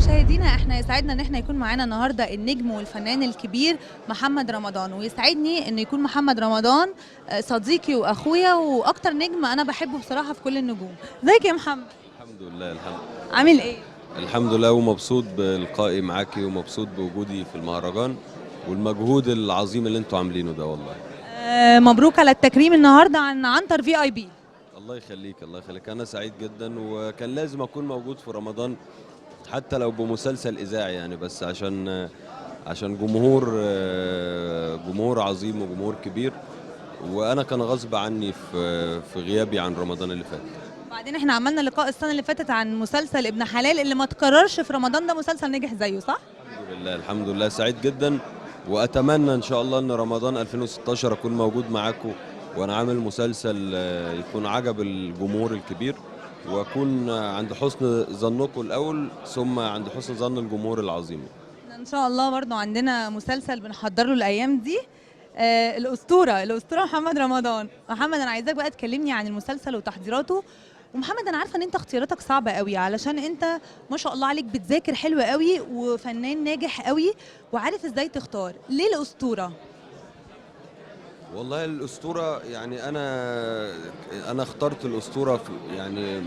مشاهدينا، احنا يسعدنا ان احنا يكون معانا النهارده النجم والفنان الكبير محمد رمضان، ويسعدني ان يكون محمد رمضان صديقي واخويا واكتر نجم انا بحبه بصراحة في كل النجوم. ازيك يا محمد؟ الحمد لله. الحمد. عامل ايه؟ الحمد لله، ومبسوط بلقائي معاكي ومبسوط بوجودي في المهرجان والمجهود العظيم اللي انتوا عاملينه ده والله. مبروك على التكريم النهارده عن عنتر VIP. الله يخليك الله يخليك، انا سعيد جدا وكان لازم اكون موجود في رمضان حتى لو بمسلسل اذاعي يعني، بس عشان جمهور عظيم وجمهور كبير، وانا كان غصب عني في غيابي عن رمضان اللي فات. وبعدين احنا عملنا لقاء السنة اللي فاتت عن مسلسل ابن حلال اللي ما تكررش في رمضان، ده مسلسل نجح زيه صح؟ الحمد لله الحمد لله، سعيد جدا واتمنى ان شاء الله ان رمضان 2016 اكون موجود معاكم وانا عامل مسلسل يكون عجب الجمهور الكبير، واكون عند حسن ظنكم الاول ثم عند حسن ظن الجمهور العظيم. ان شاء الله برضو عندنا مسلسل بنحضر له الايام دي، الاسطوره محمد رمضان. محمد انا عايزاك بقى تكلمني عن المسلسل وتحضيراته. ومحمد انا عارفه ان انت اختياراتك صعبة قوي، علشان انت ما شاء الله عليك بتذاكر حلو قوي وفنان ناجح قوي وعارف ازاي تختار. ليه الاسطوره؟ والله الأسطورة يعني أنا اخترت الأسطورة يعني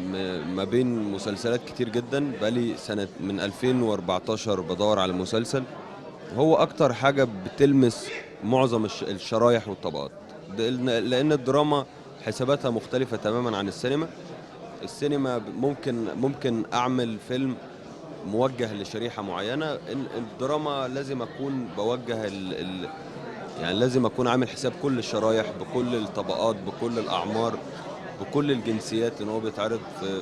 ما بين مسلسلات كتير جدا، بقالي سنة من 2014 بدور على مسلسل هو أكتر حاجة بتلمس معظم الشرايح والطبقات، لأن الدراما حساباتها مختلفة تماما عن السينما. السينما ممكن أعمل فيلم موجه لشريحة معينة، الدراما لازم أكون بوجه يعني لازم اكون عامل حساب كل الشرايح بكل الطبقات بكل الاعمار بكل الجنسيات، ان هو بيتعرض في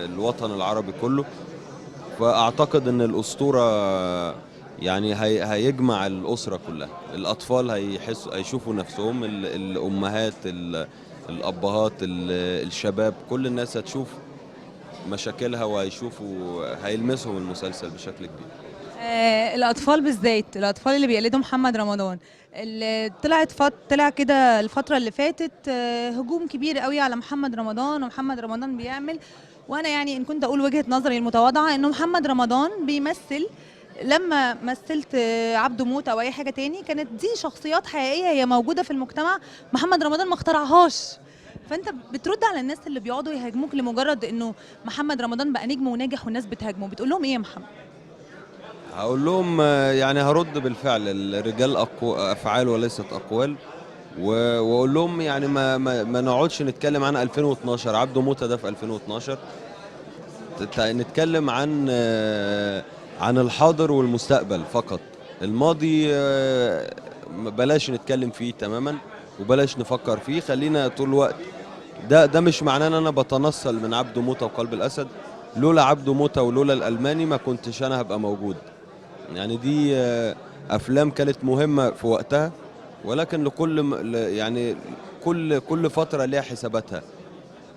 الوطن العربي كله. فاعتقد ان الاسطوره يعني هيجمع الاسرة كلها، الاطفال هيحسوا هيشوفوا نفسهم، الامهات، الابهات، الشباب، كل الناس هتشوف مشاكلها وهيشوفوا هيلمسهم المسلسل بشكل كبير. الاطفال بالذات، الاطفال اللي بيقلدوا محمد رمضان، اللي طلع كده الفترة اللي فاتت هجوم كبير قوي على محمد رمضان، ومحمد رمضان بيعمل، وانا يعني ان كنت اقول وجهه نظري المتواضعة انه محمد رمضان بيمثل، لما مثلت عبده موته او اي حاجة تاني كانت دي شخصيات حقيقية هي موجودة في المجتمع، محمد رمضان ما اخترعهاش. فانت بترد على الناس اللي بيقعدوا يهاجموك لمجرد انه محمد رمضان بقى نجم وناجح والناس بتهاجمه، بتقول لهم ايه يا محمد؟ هقول لهم يعني هرد بالفعل، الرجال افعال وليست اقوال، واقول لهم يعني ما نقعدش نتكلم عن 2012، عبده موته ده في 2012، نتكلم عن الحاضر والمستقبل فقط، الماضي بلاش نتكلم فيه تماما وبلاش نفكر فيه، خلينا طول الوقت. ده مش معناه ان انا بتنصل من عبده موته وقلب الاسد، لولا عبده موته ولولا الالماني ما كنتش انا هبقى موجود. يعني دي افلام كانت مهمة في وقتها، ولكن لكل يعني كل فترة ليها حساباتها.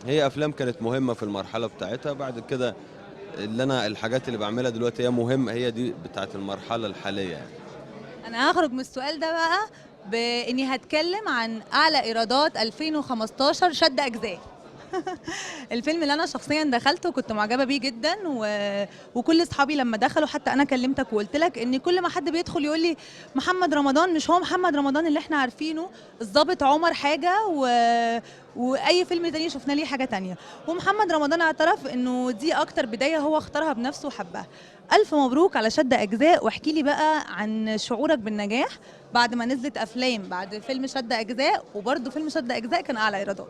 هي افلام كانت مهمة في المرحلة بتاعتها، بعد كده اللي انا الحاجات اللي بعملها دلوقتي هي مهمة، هي دي بتاعت المرحلة الحالية يعني. انا هخرج من السؤال ده بقى باني هتكلم عن اعلى ايرادات 2015 شد اجزاء. الفيلم اللي انا شخصيا دخلته كنت معجبه بيه جدا، وكل اصحابي لما دخلوا، حتى انا كلمتك وقلت لك ان كل ما حد بيدخل يقول لي محمد رمضان مش هو محمد رمضان اللي احنا عارفينه، الظابط عمر حاجة واي فيلم تاني شفنا ليه حاجة تانية. ومحمد رمضان اعترف انه دي اكتر بداية هو اختارها بنفسه وحبها. الف مبروك على شد اجزاء، واحكي لي بقى عن شعورك بالنجاح بعد ما نزلت افلام بعد فيلم شد اجزاء، وبرده فيلم شد اجزاء كان اعلى ايرادات.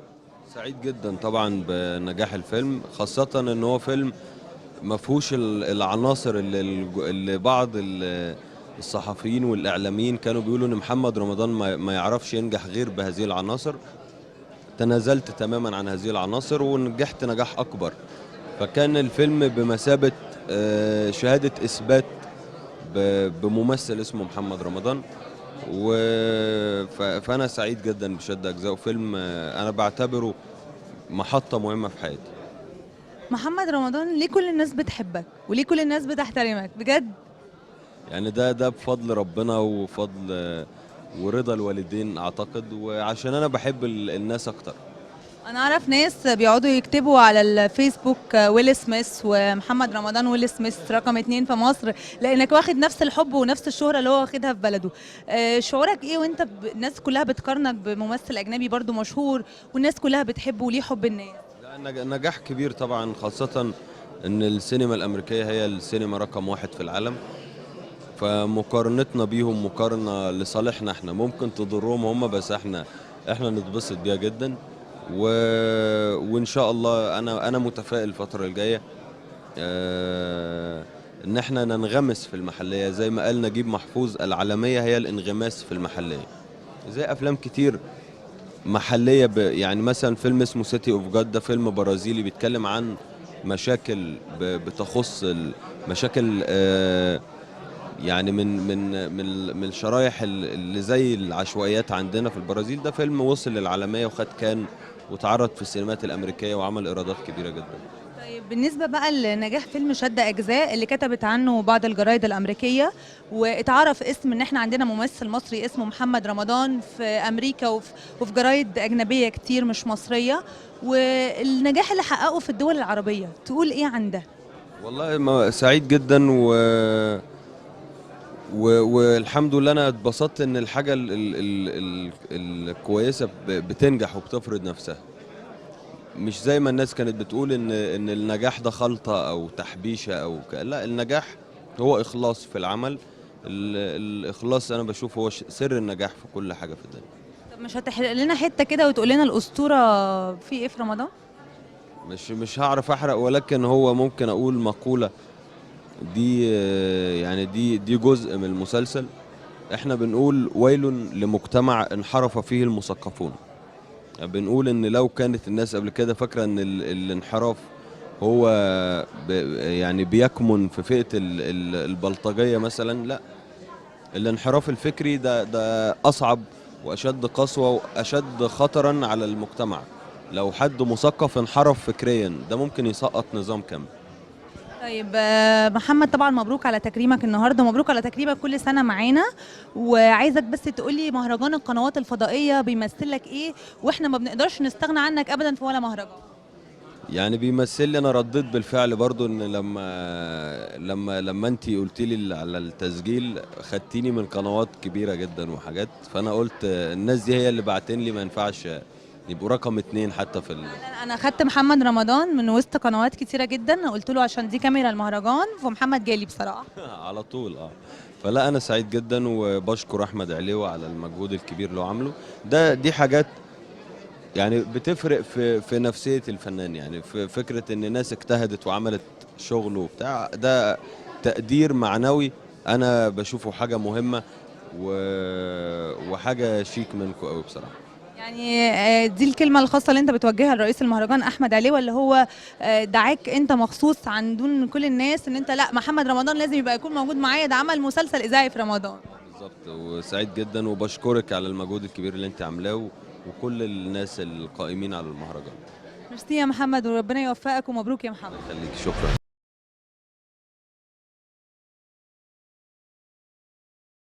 سعيد جدا طبعا بنجاح الفيلم، خاصة ان هو فيلم ما فيهوش العناصر اللي بعض الصحفيين والاعلاميين كانوا بيقولوا ان محمد رمضان ما يعرفش ينجح غير بهذه العناصر. تنازلت تماما عن هذه العناصر ونجحت نجاح اكبر، فكان الفيلم بمثابة شهادة اثبات بممثل اسمه محمد رمضان. فأنا سعيد جدا بشد أجزاء، فيلم أنا بعتبره محطة مهمة في حياتي. محمد رمضان ليه كل الناس بتحبك وليه كل الناس بتحترمك بجد؟ يعني ده بفضل ربنا وفضل ورضا الوالدين أعتقد، وعشان أنا بحب الناس أكتر. انا اعرف ناس بيقعدوا يكتبوا على الفيسبوك ويل سميث ومحمد رمضان، ويل سميث رقم 2 في مصر، لانك واخد نفس الحب ونفس الشهرة اللي هو واخدها في بلده. شعورك ايه وانت الناس كلها بتقارنك بممثل اجنبي برضو مشهور والناس كلها بتحبه وليه حب الناس؟ لا، نجاح كبير طبعا، خاصة ان السينما الامريكية هي السينما رقم 1 في العالم، فمقارنتنا بيهم مقارنة لصالحنا احنا، ممكن تضرهم هم بس احنا نتبسط بيها جدا. وان شاء الله انا متفائل الفترة الجاية ان احنا ننغمس في المحلية، زي ما قال نجيب محفوظ العالمية هي الانغماس في المحلية. زي افلام كتير محليه، يعني مثلا فيلم اسمه City of God، ده فيلم برازيلي بيتكلم عن مشاكل بتخص مشاكل يعني من من من من الشرايح اللي زي العشوائيات عندنا في البرازيل. ده فيلم وصل للعالمية وخد كان واتعرض في السينمات الامريكية وعمل ايرادات كبيرة جدا. طيب بالنسبة بقى لنجاح فيلم شد اجزاء اللي كتبت عنه بعض الجرايد الامريكية، واتعرف اسم ان احنا عندنا ممثل مصري اسمه محمد رمضان في امريكا وفي جرايد اجنبية كتير مش مصرية، والنجاح اللي حققه في الدول العربية، تقول ايه عن ده؟ والله سعيد جدا والحمد لله انا اتبسطت ان الحاجة الكويسة بتنجح وبتفرض نفسها، مش زي ما الناس كانت بتقول ان النجاح ده خلطه او تحبيشه او لا، النجاح هو اخلاص في العمل. الاخلاص انا بشوف هو سر النجاح في كل حاجة في الدنيا. طب مش هتحرق لنا حتة كده وتقول لنا الاسطوره في ايه في رمضان؟ مش هعرف احرق، ولكن هو ممكن اقول مقولة دي، يعني دي جزء من المسلسل. احنا بنقول ويل لمجتمع انحرف فيه المثقفون. بنقول ان لو كانت الناس قبل كده فاكره ان الانحراف هو يعني بيكمن في فئة البلطجيه مثلا، لا، الانحراف الفكري ده اصعب واشد قسوة واشد خطرا على المجتمع. لو حد مثقف انحرف فكريا ده ممكن يسقط نظام كامل. طيب محمد، طبعا مبروك على تكريمك النهارده، مبروك على تكريمك كل سنة معانا، وعايزك بس تقولي مهرجان القنوات الفضائية بيمثل لك ايه، واحنا ما بنقدرش نستغنى عنك ابدا في ولا مهرجان. يعني بيمثل لي، انا رديت بالفعل برضو ان لما انت قلتي لي على التسجيل خدتيني من قنوات كبيرة جدا وحاجات، فانا قلت الناس دي هي اللي بعتين لي، ما ينفعش يبقوا رقم 2 حتى في انا خدت محمد رمضان من وسط قنوات كتيرة جدا، قلت له عشان دي كاميرا المهرجان، فمحمد جالي بصراحة على طول. فلا انا سعيد جدا وبشكر احمد عليوه على المجهود الكبير اللي هو عامله ده. دي حاجات يعني بتفرق في نفسية الفنان، يعني في فكرة ان ناس اجتهدت وعملت شغل وبتاع، ده تقدير معنوي انا بشوفه حاجة مهمة وحاجه شيك منكم قوي بصراحة. يعني دي الكلمة الخاصة اللي انت بتوجهها لرئيس المهرجان احمد عليوه، اللي هو دعاك انت مخصوص عن دون كل الناس ان انت لا، محمد رمضان لازم يبقى يكون موجود معايا، ده عمل مسلسل اذاعي في رمضان. بالظبط، وسعيد جدا وبشكرك على المجهود الكبير اللي انت عاملاه وكل الناس القائمين على المهرجان. ميرسي يا محمد، وربنا يوفقك، ومبروك يا محمد. خليك، شكرا.